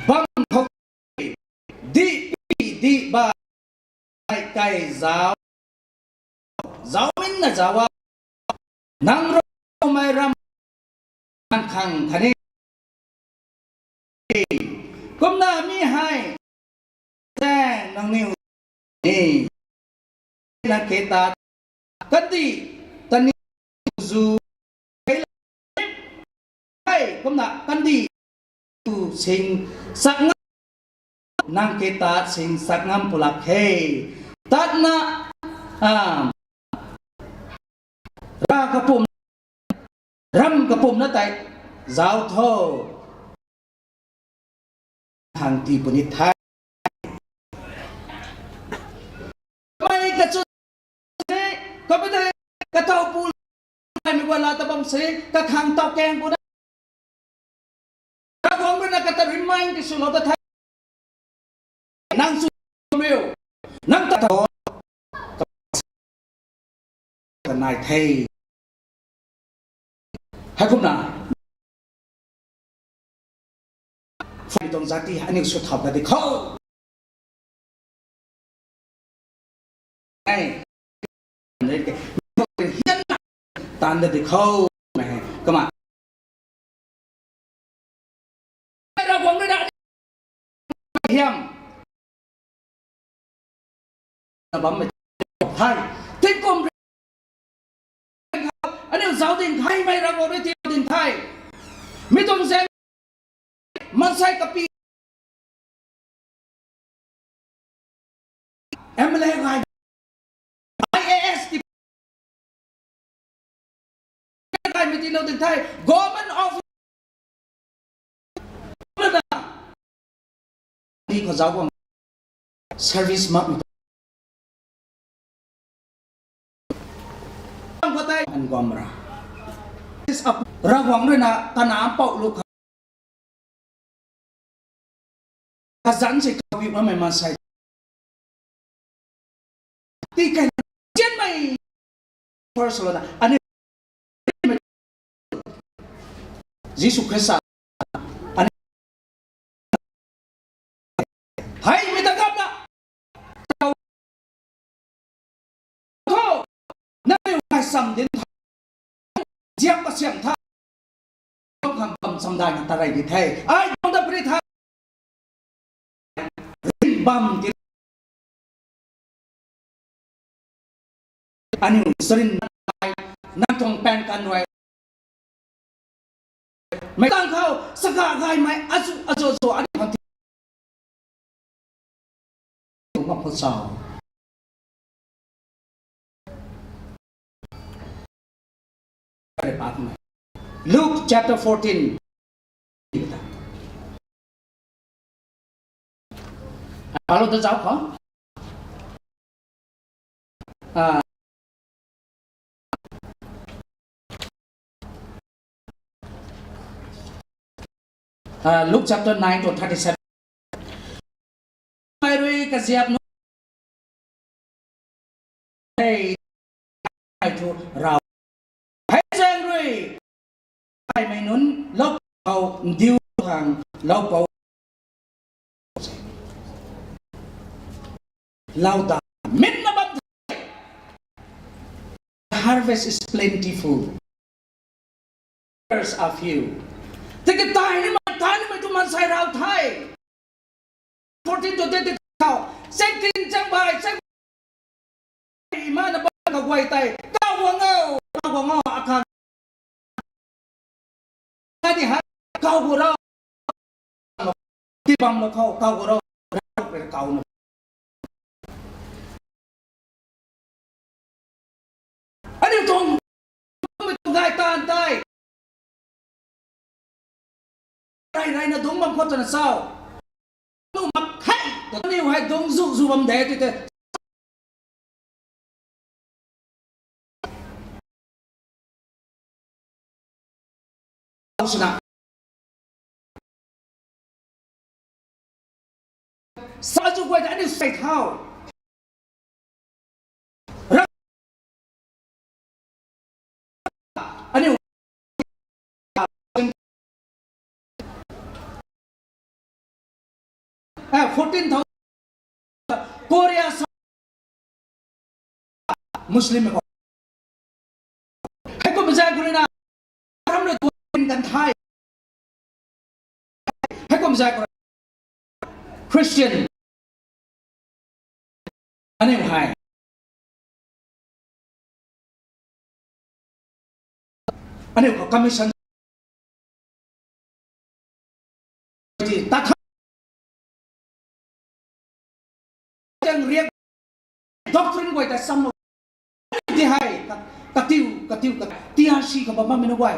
bam khou di pi di ba kai zau zau min na zau a nang ro mai ram nang khang khani. Kumna mi hai tang nang niu ni na ke ta kati tani zu hai kumna kandih tu sing sak ngam nang ke tat sing sak ngam pulak he. Tatna, ah, ra kapum, ram kapum na tai zau tho. Thang ti puni thai. Mai ka chu se, ka pa thai, ka tau pu, mai mi guala ta bam se, ka khang tau keng pu na. Ka guang rui na ka ta remind ki su lo ta thai. Nang su meu, nang ta tho. Ka nai the. Hei kumna. Fai tuang zati aniu sw thau ka di khou. Ei. Hian na. Tan da di khou. Mei hei. Kama. Ra guang rui na. Hiam. Na bam mei. Thai. Tingkum rui. Aniu zau ding thai mei ra guang rui ti ding thai. Mi tuang zeng. Mansei kapi. M L A gay. I A S ti. Gay mei ti no ding thai. Government of. Ni khou zau guang. Service mak mei. Ang khou tei an guam ra. Ravguangc rui na kana mpouh lu kha. Kazanc si kabiu na mei maansei. Ti kai na, chianmei. First lo na, ani Jisu Khrista. Ani hei mi ta gap na. Tho, nangniw kai sam din tha, ziak kasiam tha, kham bam chamdai na ta rei di the. Ai tuang ta pri tha, rin bam ti. Aniu sarin nai, nang tuang pen kan rui. Mei tang khou, saka gaymei, azu, azu, azu, ani khang ti. Mak khou chau. Luke chapter fourteen. Palo ta zau khou. Ah. Ah, Luke chapter nine to thirty-seven. Mei rui kaziap nu. Hei, hei thu rau. Hei zaeng rui. Hei mei nunc lou pou ndiu khang lou pou. Lau da. Min na bam. The harvest is plentiful. Laborers are few. Tiki tai ni mei, tai ni mei tu maansei rau the. Fourteen to twenty khou. Cheng tin cheng bai, cheng bai. Ima na bam kaguay tei. Kau guang o, kau guang o, akhang. Kani hai, kau gu rau. Ti bam lo khou, kau gu rau. Rau pe kau na. Aniu tuang, tuang gay tan tei. Rai rai na dungc bam khou twna sau. Nu mak hei, aniu hei dungc zu zu bam de ti te. Swna. Sa zu guay ta aniu sei thau. Ra-, aniu. fourteen thousand Korea sa Muslim ko. Hei kum zai khou rui na, ram rui tuang kan thai. Hei kum zai khou rui Christian. Aniu hei. Aniu khou commission. Ti ta tha. Tang riak doctrine guay ta sam. Ti hei. Ka, katiu, katiu, ka, T R C ka bam bam mei na guay.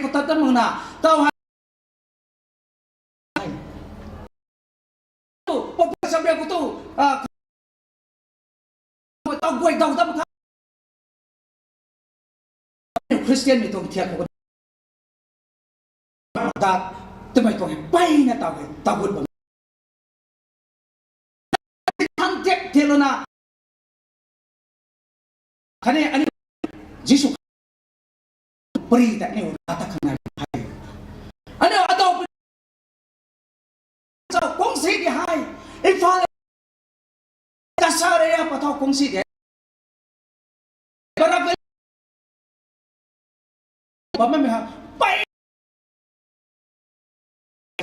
Ko tat ta mak na, tau hei. Papa sabia ko tu, ah, tau guay dau dam kha. Christian mei tuang thiak ko. Dat, twmei tuang hei, peyna tau hei, tau gut bam. Thang thiak thiak lou na. Khatni, ani Jisu pari ta aniu ata khang nai hei. Aniu ata pari ta kung si di hei. Imphal ka sa re ya pathau kung si di. Bara bam mei ha. Pey.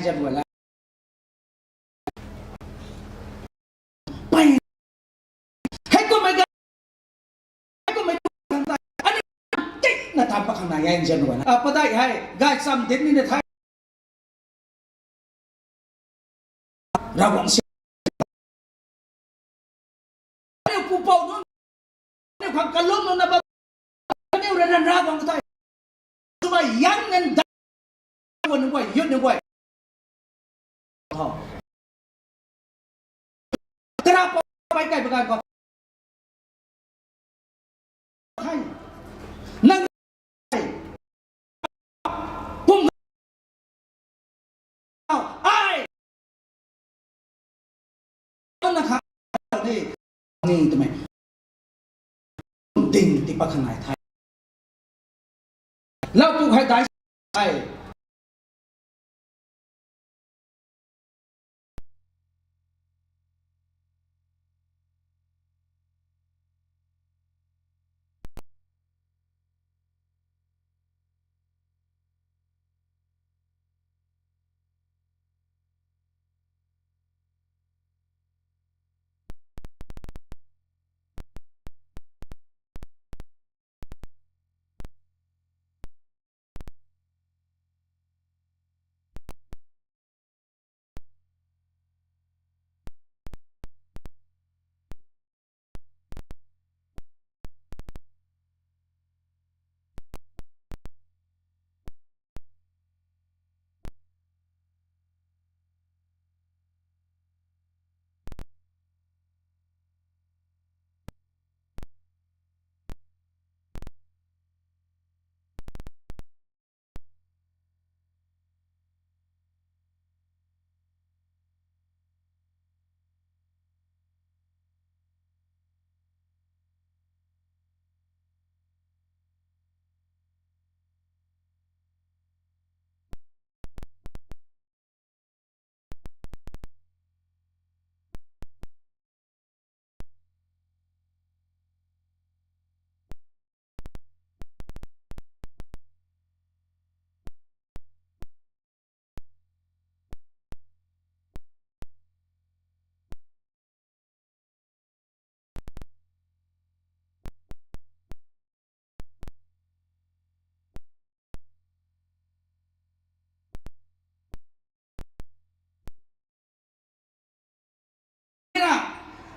Jab wala. Pey. Hei kum mei ga. Hei kum mei ga. Ani tik na tham pa khang na ya jab wala. Ah, patai hei. Gay cham din ni na thai. Ravguangc si. Aniu pupouc nunc, aniu khang kalum nunc na bam, aniu rui na Ravguangc thei. Tumei young and dumb nunc guay, youth nunc guay. Tho. Kara pou pai kai bagan ko. Hai. Nang Pum ai. Na kha ni, ni twmei. Ding ti pa khanai thai. Lau tu hai dai hai.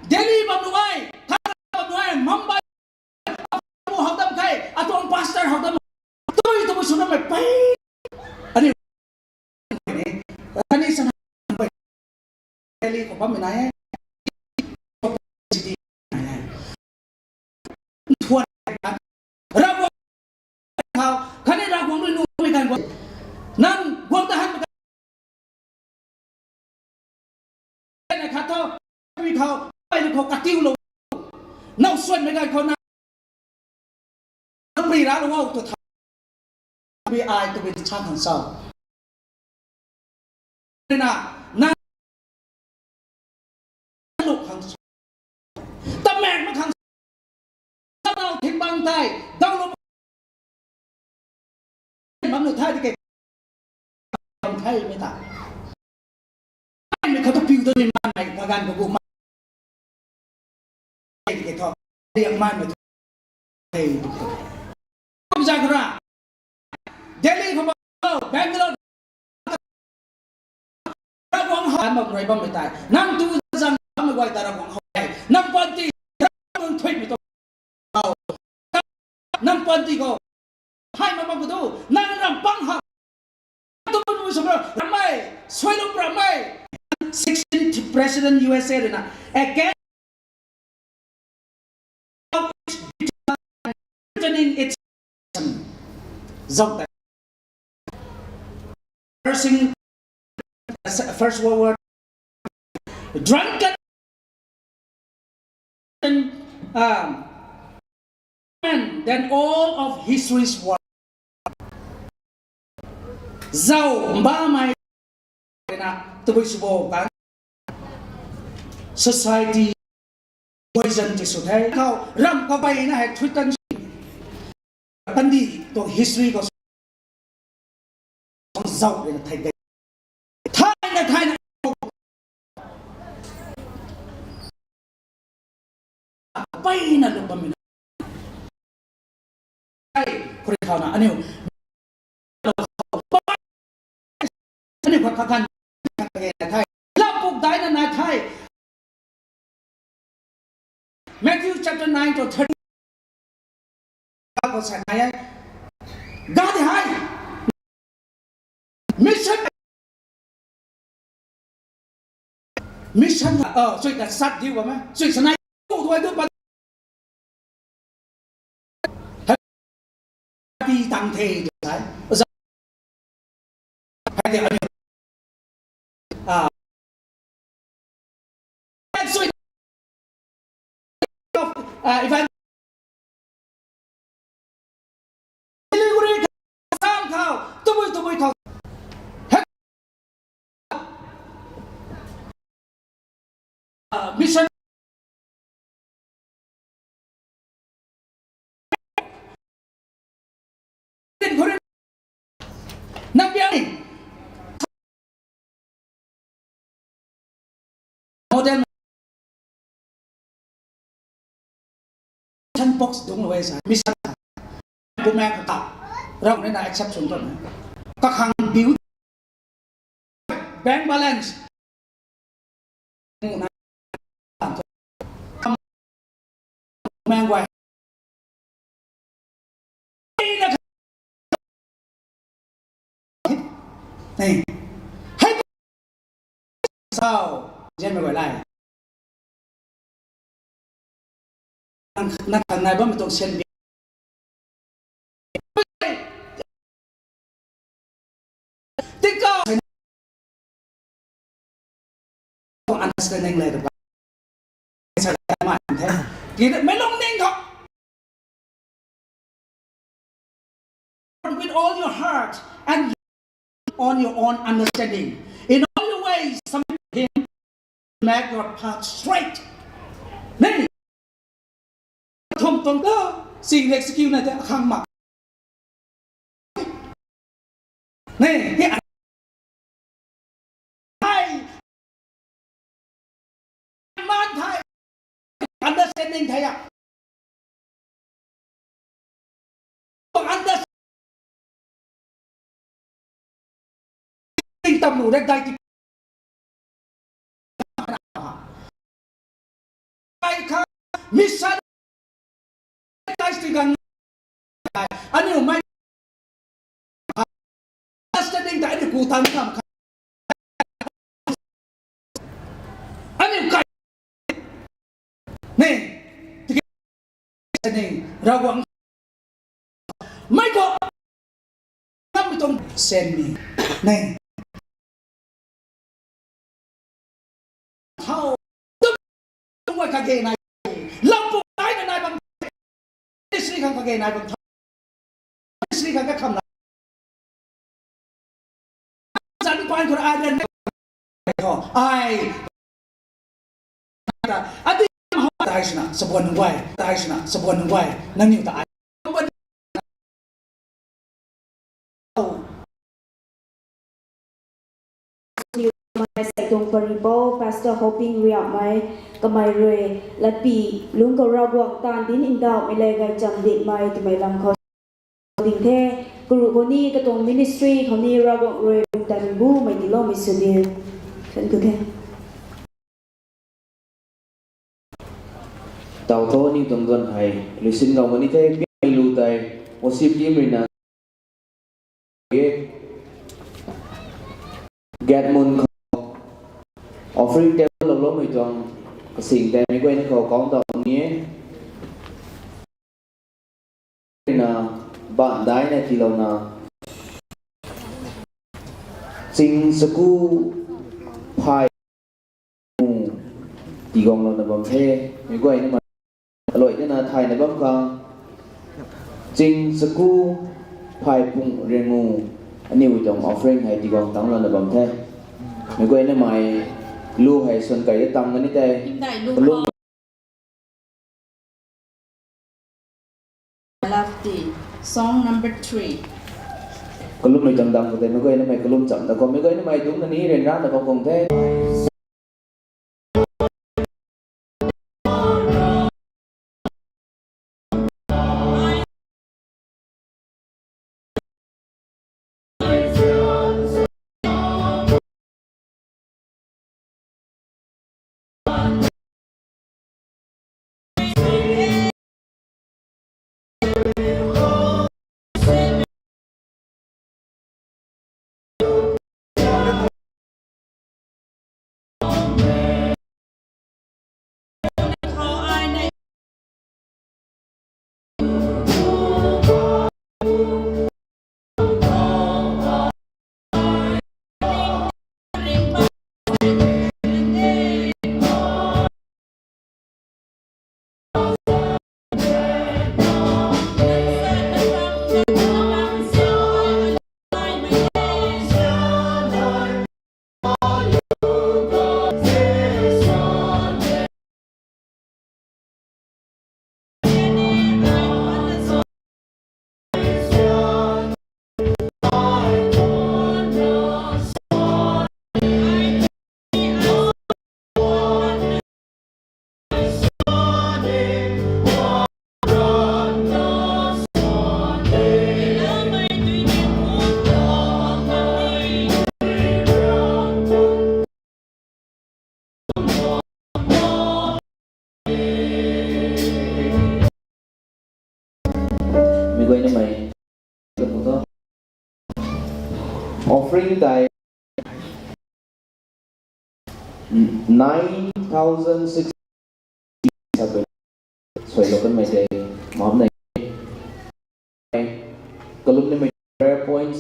Delhi bam nuh e, Kolkata bam nuh e, Mumbai bam nuh e, hou dam khe, atuang pastor hou dam, tui tu swna mei pei. Ani kani sana Delhi khou bammei nai e. Thuan Ravguangc khou, khatni Ravguangc rui nuhmei ganv khou, nang guang ta han na khat tho, mi khou, ai ni khou katiu lou, now suanmei ganv khou na, nang pri ra lou o tw tha, bi ai tw bi cha khang cho. na, na, lu khang, tamek ma khang, nau thing bang tei, dau lu bam lu thai di ke, bam thai mi ta. Ai mi khou tu piu tu ni man mai, kaganv khou gu man. Ai di ke thu, riak man mi tu. Hey, tu ke. Kum zang ra. Delhi khou bam, Bangalore. Ravguangc hou bam rui bammei tei, nang tu zang bammei guay ta Ravguangc hou e. Nang panty, Ravguangc thuimei tu hou. Nang panty khou, hai ma bam khou tu, nang ram pang ha. Tu bam sw ra, ramei, suailu ramei. Sixteenth President U S A rui na, again, returning its zauc tei. First, First World War, drunken, um, and then all of history's war. Zau mbamei na tabui sw bo kan society poison ti sw the. Khou ram khou bai na hei thutan si. Pandi tuang history khou zau rui na thei gay. Thai na, thai na. Pai na lum bam mi na. Ai, khou rui khou na, aniu. Aniu khat khat kan, khat khat na thai. Lam puk dai na na thai. Matthew chapter nine to thirteen. Ka khou sa nai e. Ga di hai. Mission. Mission, oh, sui ta sat diu bam e. Sui sa nai. Tu tu tu pa. Pi tang the tu sai. Hai de, aniu. Ah. Sui. Ah, event. Delivery khang khou, tabui tabui khou. Hei. Ah, mission. Nang biang ni. Model mission box dung lo e sa. Mission. Bumaeng kata. Rau ni na exception tu na. Kakhang biu. Bank balance. Meng guay. Hey. Hey. Sao. Jen mei guay lai. Nang, nang khang nai bammei tuang sian bi. Tingkauh. Tuang understanding le tu ba. Sa ma the. Ki mei lung ning khou. With all your heart and on your own understanding. In all your ways, submit to him, make your path straight. Ni. Thum tuang ta, sing lek sikiu na ta khang ma. Ni, ni. Hai. Man thai. Understanding thai ya. Understanding tam lu rek dai ti. Kai kha mission kai ti gang. Aniu mei understanding ta aniu ku tan kam kha. Aniu kai. Ni, tiki, ni, Ravguangc. Mei khou, nam tuang send me. Ni. How? Tum, tum wa kage nai. Lam pu nai na nai bam. Ministry khang kage nai bam. Ministry khang ka kham na. Zan pan khou ai ran. Ai ta adi ta hai sina sabuan nunc guay, ta hai sina sabuan nunc guay nangniw ta ai Mai Saitong Paripou, Pastor Hoping Riamei, kamei rui latpi lungc khou Ravguangc taanv dinc ndauhmei le gaychamv dinhmei twmei lam khou ding the. Karuh khou ni katuang ministry khou ni Ravguangc rui bungtan bumei tiiloumei sw diu. Thank you the. Tau tho, aniw tuang duan hei luisin ngam kani the, pianmei lu tei worship team ruina e. Gate mun khou offering table lou loumei tuang kasing tei meic guayna khou count tau ni e. Na, baan daina tiilouna, ching chaku phay mu tiiguanglouna bam the, meic guaynamei. Aloi tena thayna bam khang, ching chaku phay pung riangu, aniw tuang offering hei tiiguang tanglouna bam the. Meic guaynamei lu hei swan kai de tang kani tei, kalum Love the song number three. Kalummei tuang dam khou tei meic guaynamei kalum cham ta khou, meic guaynamei dungcna ni ryanrana bam khang the. Meic guaynamei offering tei nine thousand six hundred suailou kanmei tei mapnei. Kalumnamei prayer points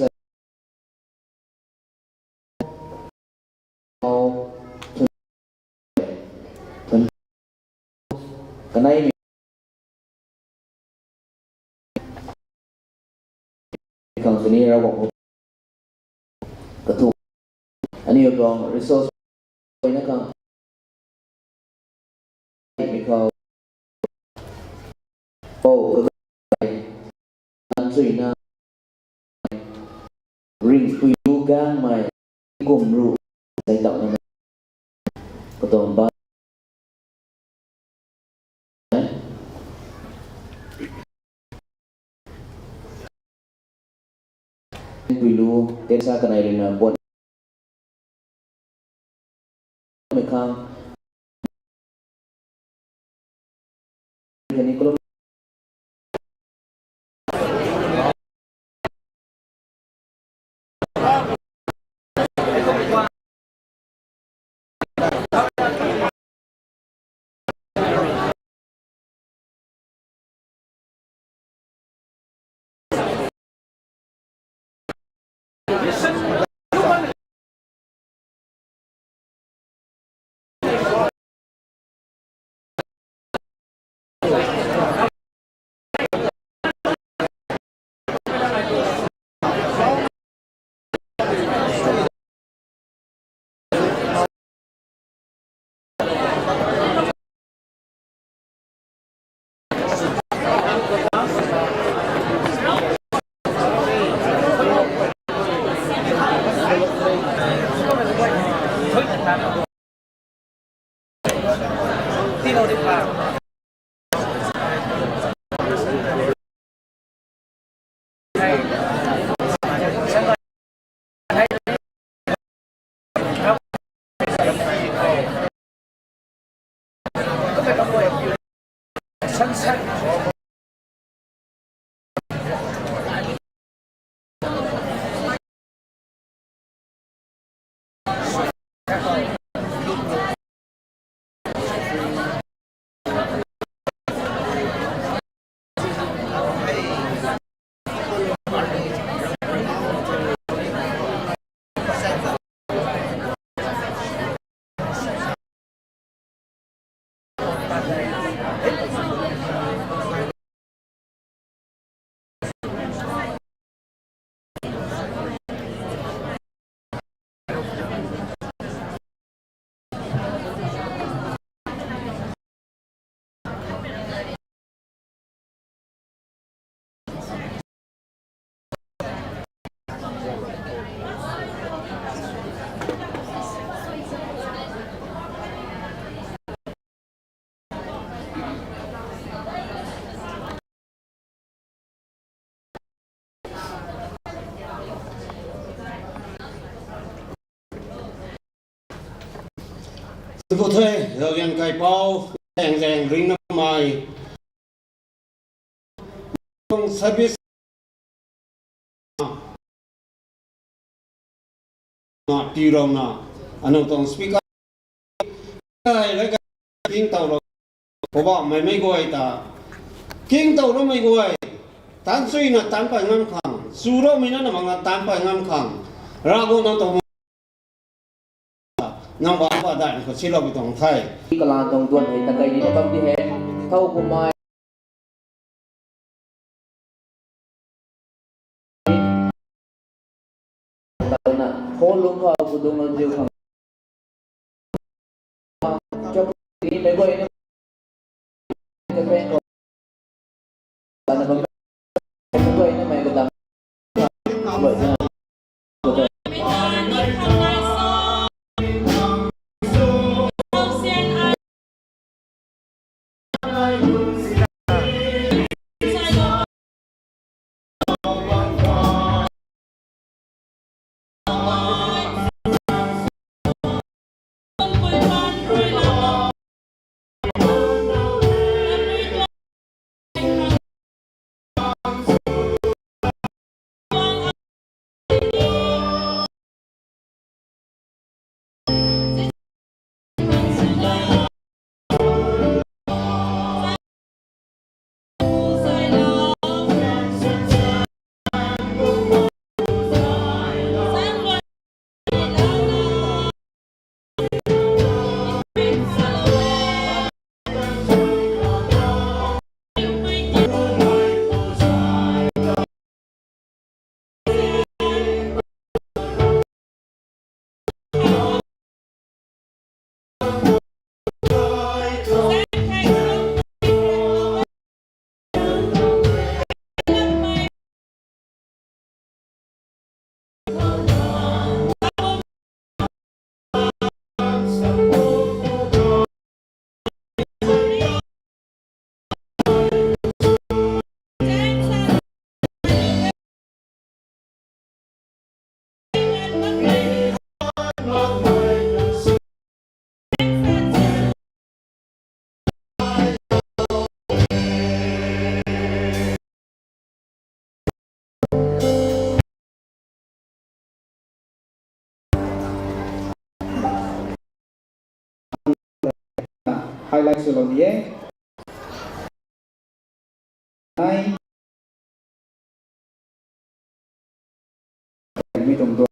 kanei khang sini Ravguangc khou kathu aniw tuang resource na khang mi khou o kagan chuina ringpui lu gangmei kum ru sei tau na katuang ba Pui lu, tensa kanei ruina buan mei khang. Kani kalum Sibuthe, Zaulian Kaipouc, Zeng Zeng Ringnamei, tuang service na pi rau na, anu tuang speaker, kai la kai, king tau rau, Poubauhmei mei guay ta, king tau raumei guay, tan suina tan pai ngam khang, su raumei na na manga tan pai ngam khang, Ravguangc nang tuang nang ba ba dai khou silou bi tuang the. Kalan tuang duan hei ta kai ni na bam di he. Thau kumai. Tana, hall lung khou kudung lou ziu khang. Chap ni mei guay na. Highlight swlou ni e. Ai. Mi tuang do.